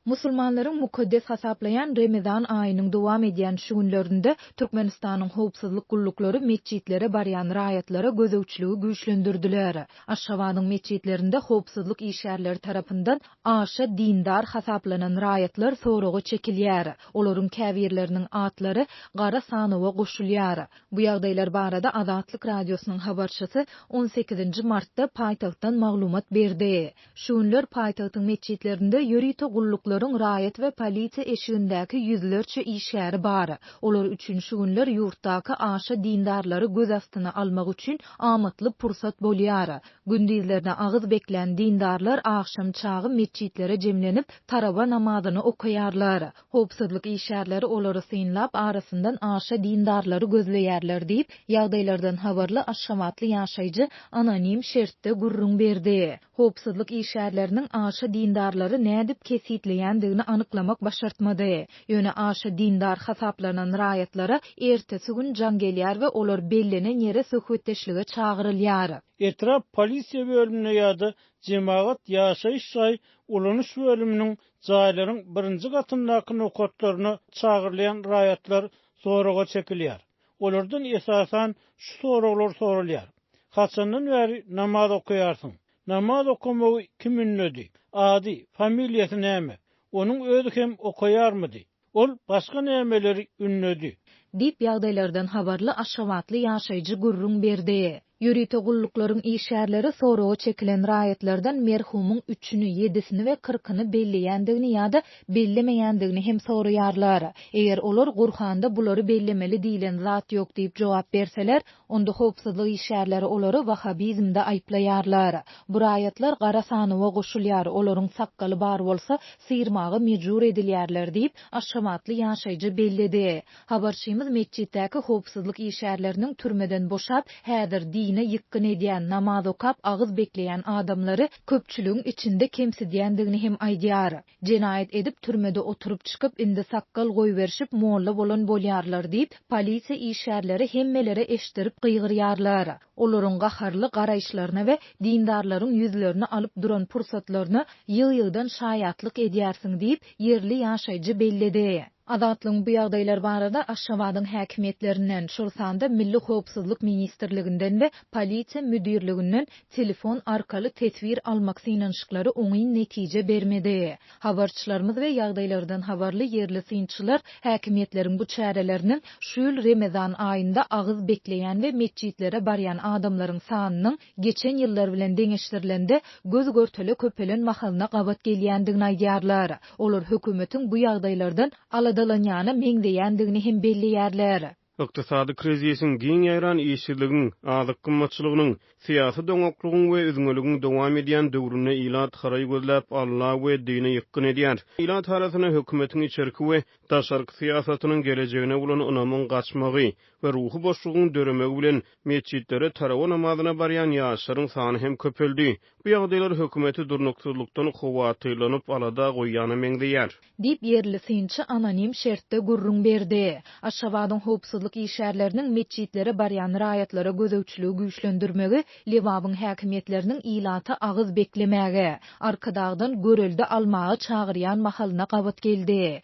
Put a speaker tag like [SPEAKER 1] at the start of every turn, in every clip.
[SPEAKER 1] Musulmanlaryň mukaddes hasaplaýan Remezan aýynyň dowam edýän şu günlerinde Türkmenistanyň howpsuzlyk gulluklary metjitlere barýan raýatlara gözegçiligi güýçlendirdiler. Aşgabadyň metjitlerinde howpsuzlyk işgärleri tarapyndan aşa dindar hasaplanan raýatlar soraga çekilýär. Olaryň käbirleriniň atlary gara sanawa goşulýar. Bu ýagdaýlar barada Azatlyk Radiosynyň habarçysy on sekizinji martda paýtagtdan maglumat berdi. Şu günler paýtagtyň metjitlerinde ýörite gulluklaryň raýat we polisiýa eşigindäki ýüzlerçe işgäri bar. Olar üçin şu günler ýurtdaky aşa dindarlary göz astyna almak üçin amatly pursat bolýar. Gündizlerine agyz beklän dindarlar agşam çagy metjitlere jemlenip, tarawa namazyny okaýarlar. Howpsuzlyk işgärleri olary synlap, arasyndan aşa dindarlary gözleýärler diýip, ýagdaýlardan habarly aşgabatly ýaşaýjy anonim şertde gürrüň berdi. Howpsuzlyk işgärleriniň aşa dindarlary nädip kesgitleýändigini anyklamak başartmady. Ýöne aşa dindar hasaplanan raýatlara ertesi gün jaň gelýär we olar bellenen ýere söhbetdeşlige çagyrylýar.
[SPEAKER 2] Etrap polisiýa bölümine ýa-da jemagat ýaşaýyş jaý ulanyş bölüminiň jaýlaryň birinji gatyndaky nokatlaryna çagyrylýan raýatlar soraga çekilýär. Olardan esasan şu soraglar soralýar, Haçandan bäri namaz okaýarsyň? Namaz okamagy kim ündedi? Ady, familiýasy näme? Onuň özi hem okaýarmydy? Ol başga nämeleri ündedi?
[SPEAKER 1] Diýip, ýagdaýlardan habarly aşgabatly ýaşaýjy gürrüň berdi. Ýörite gulluklaryň işgärleri soraga çekilen raýatlardan merhumyň üçüni, ýedisini we kyrkyny belleýändigini ýa-da bellemeýändigini hem soraýarlar. Eger olar Gurhanda bulary bellemeli diýlen zat ýok diýip jogap berseler, onda howpsuzlyk işgärleri olary wahabizmde aýyplaýarlar. Bu raýatlar gara sanawa goşulýar, olaryň sakgaly bar bolsa, syrmaga mejbur edilýärler diýip, aşgabatly ýaşaýjy belledi. Habarçymyz metjitdäki howpsuzlyk işgärleriniň türmeden boşap, häzir dine ýykgyn edýän, namaz okap, agyz bekleýän adamlary köpçüligiň içinde kemsidýändigini hem aýdýar. Jenaýat edip, türmede oturyp çykyp, indi sakgal goýberişip, molla bolan bolýarlar diýip, polisiýa işgärleri hemmelere eşitdirip gygyrýarlar. Olaryň gaharly garaýyşlaryna we dindarlaryň ýüzlerini alyp duran pursatlaryna ýygy-ýygydan şaýatlyk edýärsiň diýip, ýerli ýaşaýjy belledi. Azatlygyň bu ýagdaýlar barada Aşgabadyň häkimiýetlerinden, şol sanda Milli howpsuzlyk ministrliginden we Polisiýa müdirliginden telefon arkaly teswir almak synanyşyklary oňyn netije bermedi. Habarçylarymyz we ýagdaýlardan habarly ýerli synçylar häkimiýetleriň bu çäreleriniň şu ýyl Remezan aýynda agyz bekleýän we metjitlere barýan adamlaryň sanynyň geçen ýyllar bilen deňeşdirilende göz-görtele köpelen mahalyna gabat gelýändigini aýdýarlar. Olar hökümetiň bu ýagdaýlardan aladalanýana meňzeýändigini hem belleýärler.
[SPEAKER 3] Ykdysady krizisiň, giň ýaýran işsizligiň, azyk gymmatçylygynyň, syýasy doňaklygyň we üzňeligiň dowam edýän döwründe ilat haraý gözläp Alla we dine ýykgyn edýär. Ilat arasynda hökümetiň içerki we daşarky syýasatynyň gelejegine bolan ynamyň gaçmagy we ruhy boşlugyň döremegi bilen metjitlere tarawa namazyna barýan ýaşlaryň sany hem köpeldi. Bu ýagdaýlar hökümeti durnuksyzlykdan howatyrlanyp alada goýýana meňzeýär.
[SPEAKER 1] Diýip, ýerli synçy anonim şertde gürrüň berdi. Aşgabadyň howpsuzlyk işgärleriniň metjitlere barýan raýatlara gözegçiligi güýçlendirmegi Lebabyň häkimiýetleriniň ilaty agyz beklemäge, Arkadagdan görelde almaga çagyrýan mahalyna gabat geldi.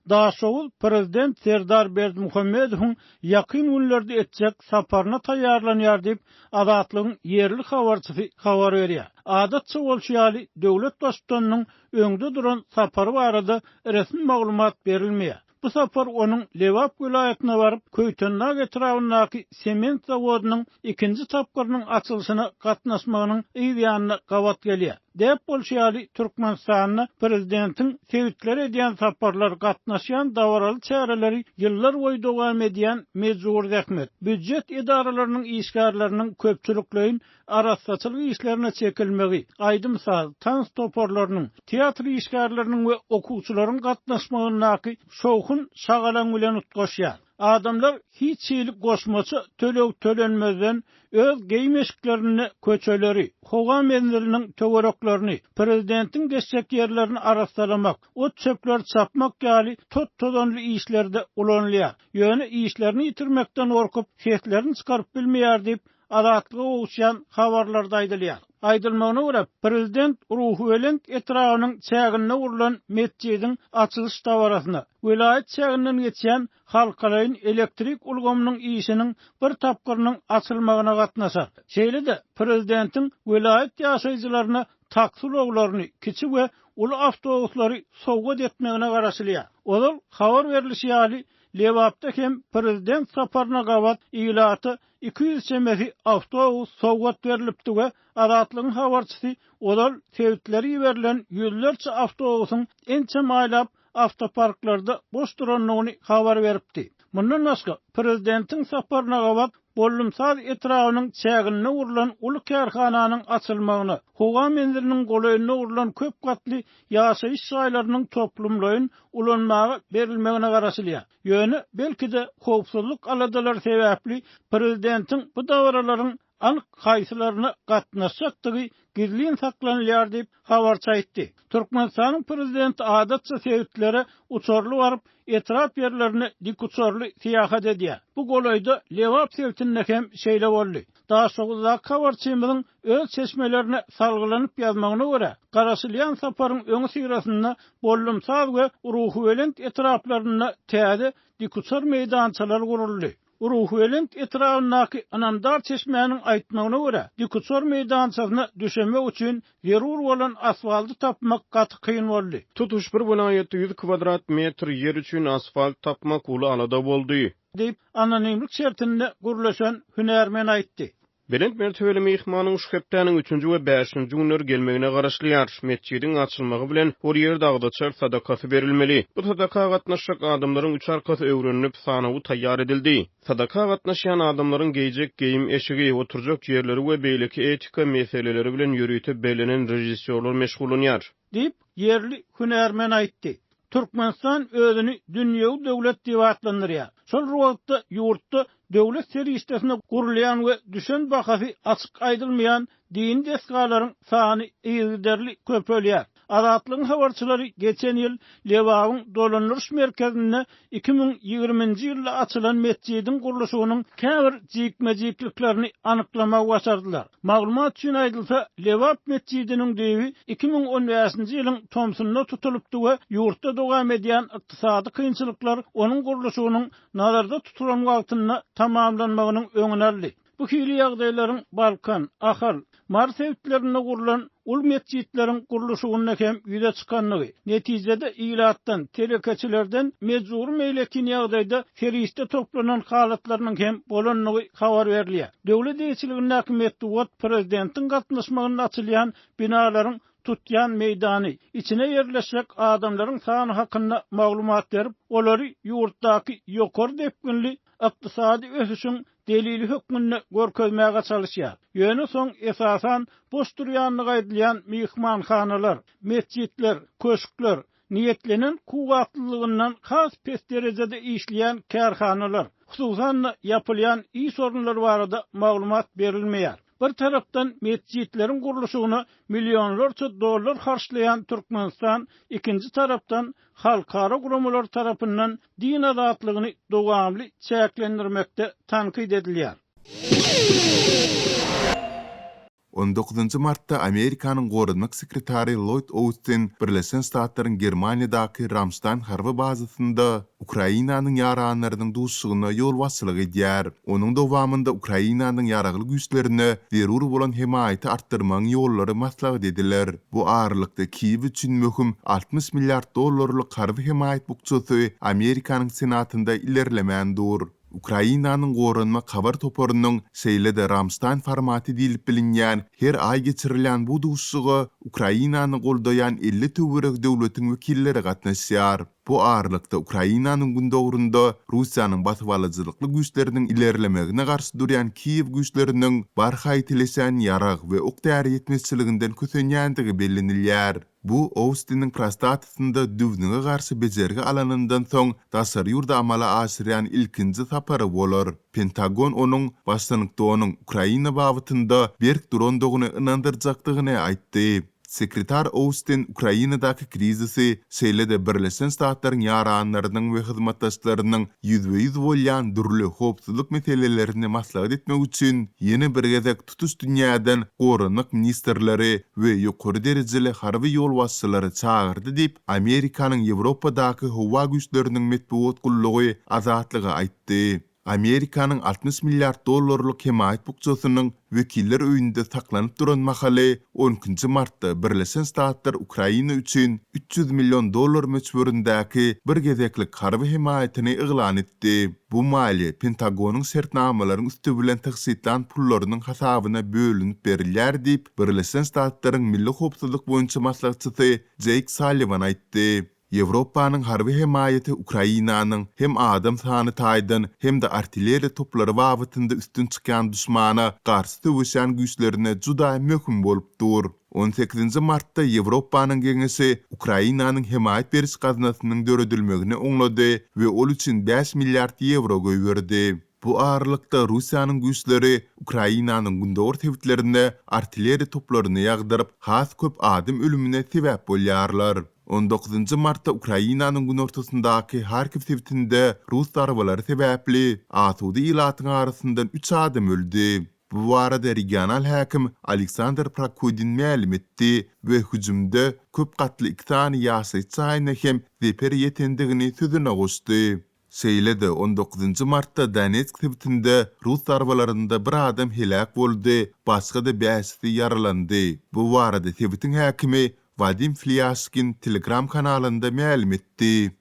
[SPEAKER 2] Daşoguz prezident Serdar Berdimuhamedowyň ýakyn günlerde etjek saparyna taýýarlanýar diýip, Azatlygyň ýerli habarçysy habar berýär. Adatça bolşy ýaly, döwlet Baştutanynyň öňde duran sapary barada resmi maglumat berilmeýär. Bu sapar onuň Lebap welaýatyna baryp, Köýtendag etrabyndaky sement zawodynyň ikinji tapgyrynyň açylyşyna gatnaşmagynyň yz ýanyna gabat gelýär. Däp bolşy ýaly, Türkmenistanda prezidentiň sebitlere edýän saparlary, gatnaşýan dabaraly çäreleri ýyllar boýy dowam edýän mejbury zähmet, býujet edaralarynyň işgärleriniň köpçülikleýin arassaçylyk işlerine çekilmegi, aýdym-saz, tans toparlarynyň, teatr işgärleriniň we okuwçylaryň gatnaşmagyndaky şowhun-şagalaň bilen utgaşýar. Adamlar hiç hili goşmaça töleg tölenmezden öz geýim-eşiklerinde köçeleri, howa menziliniň töwereklerini, prezidentiň geçjek ýerlerini arassalamak, ot-çöpleri çapmak ýaly tot-tozanly işlerde ulanylýar. Ýöne işlerini ýitirmekden gorkup, seslerini çykaryp bilmeýär diýip, Azatlyga gowuşýan habarlarda aýdylýar. Aýdylmagyna görä, prezident Ruhubelent etrabynyň çäginde gurlan metjidiň açylyş dabarasyna, welaýat çäginden geçýän halkalaýyn elektrik ulgamynyň işiniň bir tapgyrynyň açylmagyna gatnaşar. Şeýle-de, prezidentiň welaýat ýaşaýjylaryna taksi ulaglaryny, kiçi we uly awtobuslary sowgat etmegine garaşylýar. Ozal habar berlişi ýaly, Lebapda hem prezident saparyna gabat ilata 200 çemesi awtobus sowgat berlipdi we Azatlygyň habarçysy ozal sebitlere iberilen ýüzlerçe awtobusyň ençeme aýlap awtoparklarda boş durandygyny habar beripdi. Mundan başga, prezidentiň saparyna gabat Bollumsaz etrabynyň çäginde gurlan uly kärhananyň açylmagyna, howa menziliniň golaýynda gurlan köp gatly ýaşaýyş jaýlarynyň toplumlaýyn ulanmaga berilmegine garaşylýar. Ýöne, belki-de, howpsuzlyk aladalary sebäpli prezidentiň bu dabaralaryň anyk haýsylaryna gatnaşjakdygy gizlin saklanylýar diýip, habarçy aýtdy. Türkmenistanyň prezidenti adatça sebitlere uçarly baryp, etrap ýerlerine dikuçarly syýahat edýär. Bu golaýda Lebap sebitinde hem şeýle boldy. Daşoguzdaky habarçymyzyň öz çeşmelerine salgylanyp ýazmagyna görä, garaşylýan saparyň öňüsyrasynda Bollumsaz we Ruhubelent etraplarynda täze dikuçar meýdançalary guruldy. Ruhubelent etrabyndaky ynamdar çeşmäniň aýtmagyna görä, dikuçar meýdançasyna düşemek üçin zerur bolan asfalty tapmak gaty kyn boldy.
[SPEAKER 3] Tutuş bir welaýatda ýüz kwadrat metr ýer üçin asfalt tapmak uly alada boldy.
[SPEAKER 2] Diýip, anonimlik şertinde gürleşen hünärmen aýtdy.
[SPEAKER 3] Belent mertebeli myhmanyň şu hepdäniň üçünji we bäşinji günleri gelmegine garaşylýar. Metjidiň açylmagy bilen, ol ýerde agzaçar sadakasy berilmeli. Bu sadaka gatnaşjak adamlaryň üç arkasy öwrenilip, sanawy taýýar edildi. Sadaka gatnaşýan adamlaryň geýjek geýim-eşigi, oturjak ýerleri we beýleki etika meseleleri bilen ýörite bellenen režissýorlar meşgullanýar.
[SPEAKER 2] Diýip, ýerli hünärmen aýtdy. Türkmenistan özüni dünýewi döwlet diýip atlandyrýar. Şol bir wagtda ýurtda döwlet serişdesine gurulýan we düşen bahasy açyk aýdylmaýan dini desgalaryň sany yzygiderli köpelýär. Azatlygyň habarçylary geçen ýyl Lebabyň dolandyryş merkezinde 2020-nji ýylda açylan metjidiň gurluşygynyň käbir jikme-jikliklerini anyklamagy başardylar. Maglumat üçin aýdylsa, Lebap metjidiniň düýbi 2015-nji ýylyň tomsunda tutulypdy we ýurtda dowam edýän ykdysady kynçylyklar onuň gurluşygynyň nazarda tutulan wagtynda tamamlanmagynyň öňüni aldy. Bu hili ýagdaýlaryň Balkan, Ahal, Mary sebitlerinde gurlan uly metjitleriň gurluşygynda hem ýüze çykandygy, netijede ilatdan, telekeçilerden mejbury-meýletin ýagdaýda serişde toplanan halatlarynyň hem bolandygy habar berilýär. Döwlet eýeçiligindäki metbugat prezidentiň gatnaşmagynda açylýan binalaryň tutýan meýdany, içine ýerleşjek adamlaryň sany hakynda maglumat berip, olary ýurtdaky ýokary depginli ykdysady ösüşiň delili hökmünde görkezmäge çalyşýar. Ýöne soň esasan boş durýandygy aýdylýan myhmanhanalar, metjitler, köşkler, niýetlenen kuwwatlylygyndan has pes derejede işleýän kärhanalar, hususan-da ýapylýan iş orunlary barada maglumat berilmeýär. Bir tarapdan metjitleriň gurluşygyna millionlarça dollar harçlaýan Türkmenistan, ikinji tarapdan halkara guramalary tarapyndan din azatlygyny dowamly çäklendirmekde tankyt edilýär.
[SPEAKER 4] On dokuzynjy martda Amerikanyň goranmak sekretary Lloýd Austin Birleşen Ştatlaryň Germaniýadaky Ramştaýn harby bazasynda Ukrainanyň ýaranlarynyň duşuşygyna ýolbaşçylyk edýär. Onuň dowamynda Ukrainanyň Ýaragly Güýçlerine zerur bolan hemaýaty artdyrmagyň ýollary maslahat ediler. Bu aralykda Kiýew üçin möhüm 60 milliard dollarlyk harby hemaýat bukjasy Amerikanyň Senatynda ilerlemän dur. Ukrainanyň Goranmak habar toparynyň, şeýle-de Ramştaýn formaty diýlip bilinýän her aý geçirilýän bu duşuşyga Ukrainany goldaýan 50 töweregi döwletiň wekilleri gatnaşýar. Bu aralykda, Ukrainanyň gündogarynda Russiýanyň basybalyjylykly güýçleriniň ilerlemegine garşy durýan Kiýew güýçleriniň barha ýitileşen ýarag we ok-däri ýetmezçiliginden kösenýändigi bellenilýär. Bu Austiniň prostatasynda düwnüge garşy bejergi alanyndan soň daşary ýurda amala aşyrýan ilkinji sapary bolar. Pentagon onuň Waşingtonyň Ukraina babatynda berk durandygyny ynandyrjakdygyny aýtdy. Sekretar Austin Ukrainadaky krizisi, şeýle-de Birleşen Ştatlaryň ýaranlarynyň we hyzmatdaşlarynyň ýüzbe-ýüz bolýan dürli howpsuzlyk meselelerini maslahat etmek üçin ýene bir gezek tutuş dünýäden goranmak ministrleri we ýokary derejeli harby ýolbaşçylary çagyrdy diýip, Amerikanyň Ýewropadaky howa güýçleriniň metbugat gullugy Azatlyga aýtdy. Amerikanyň 60 milliard dollarlyk hemaýat bukjasynyň Wekiller öýünde saklanyp duran mahaly, on ikinji martda Birleşen Ştatlar Ukraina üçin 300 million dollar möçberindäki bir gezeklik harby hemaýatyny yglan etdi. Bu maliýe Pentagonyň şertnamalaryň üsti bilen tygşytlan pullarynyň hasabyna bölünip berilýär diýip, Birleşen Ştatlaryň Milli howpsuzlyk boýunça maslahatçysy Jeýk Salliwan aýtdy. Ýewropanyň harby hemaýaty Ukrainanyň hem adam sany taýdan, hem-de artilleriýa toplary babatynda üstün çykýan duşmana garşy söweşýän güýçlerine juda möhüm bolup dur. On sekizinji martda Ýewropanyň Geňeşi Ukrainanyň hemaýat beriş gaznasynyň döredilmegini oňlady we ol üçin bäş milliard ýewro goýberdi. Bu aralykda, Russiýanyň güýçleri Ukrainanyň gündogar sebitlerinde artilleriýa toplaryny ýagdyryp, has köp adam ölümine sebäp bolýarlar. On dokuzynjy martda Ukrainanyň günortasyndaky Harkiw sebitinde rus zarbalary sebäpli asuda ilatyň arasyndan üç adam öldi. Bu barada regional häkim Aleksandr Prokudin mälim etdi we hüjümde köp gatly iki sany ýaşaýyş jaýyna hem zeper ýetendigini sözüne goşdy. Şeýle-de, on dokuzynjy martda Donetsk sebitinde rus zarbalarynda bir adam heläk boldy, başga-da bäşisi ýaralandy. Bu barada sebitiň häkimi Wadim Flýaşkin Telegram kanalynda mälim etdi.